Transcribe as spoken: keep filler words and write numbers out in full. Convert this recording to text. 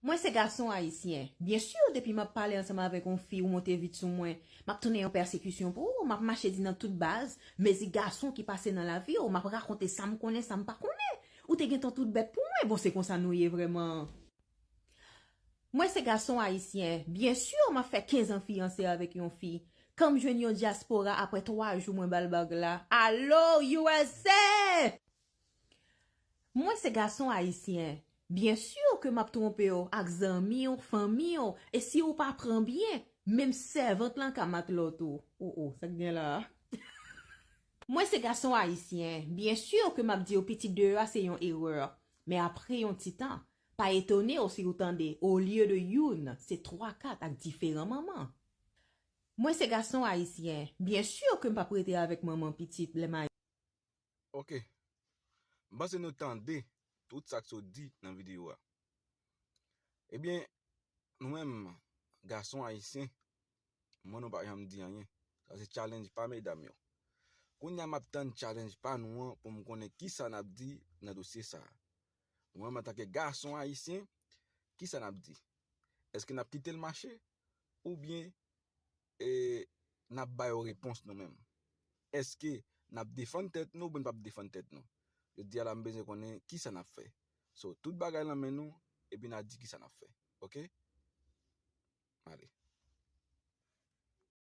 Mwen se gason ayisyen. Byen si, depi m ap pale ansanm avèk yon fi ou monte vit sou mwen, m ap tounen yon pèsekisyon pou ou, m ap mache di nan tout baz, mezi gason ki pase nan lavi w, m ap rakonte sa m konnen, sa m pa konnen. Ou te gentan tout bèt pou mwen, bon se konsa nou ye vrèman. Mwen se gason ayisyen. Byen si, m ap fè kenz an fiyanse avèk yon fi. Kan m jwenn yon dyaspora apre twa jou mwen ba l bag la. Alo, U S A! Mwen se gason ayisyen. Byen si ke m ap twonpe w ak zanmi w, fanmi w, e si w pa pran byen, menm sèvant lan ka matlòt ou. O, o, sa k gen la a? Mwen se gason ayisyen. Byen si ke m ap di w pitit deyò a se yon erè. Men apre yon ti tan, pa etone w si w tande, olye de youn, se twa, kat ak diferan manman. Mwen se gason ayisyen. Byen si ke m p ap rete avèk manman pitit lè m a Ok. M panse nou tande tout sa k sot di nan videyo a. Ebyen, nou menm, gason ayisyen, mwen nou pa janm di anyen. Sa se challenge pa medam yo. Kounye a m ap tann challenge pa nou an pou m konnen kisa n ap di nan dosye sa a. Mwen menm antanke gason ayisyen, kisa n ap di? Èske n ap kite l mache? Oubyen e, n ap ba yo repons nou menm? Èske n ap defann tèt nou oubyen n p ap defann tèt nou? Jodi a la, m bezwen konnen kisa n ap fè. So, tout bagay lan men nou, epi n a di kisa n ap fè. Oke? Ale.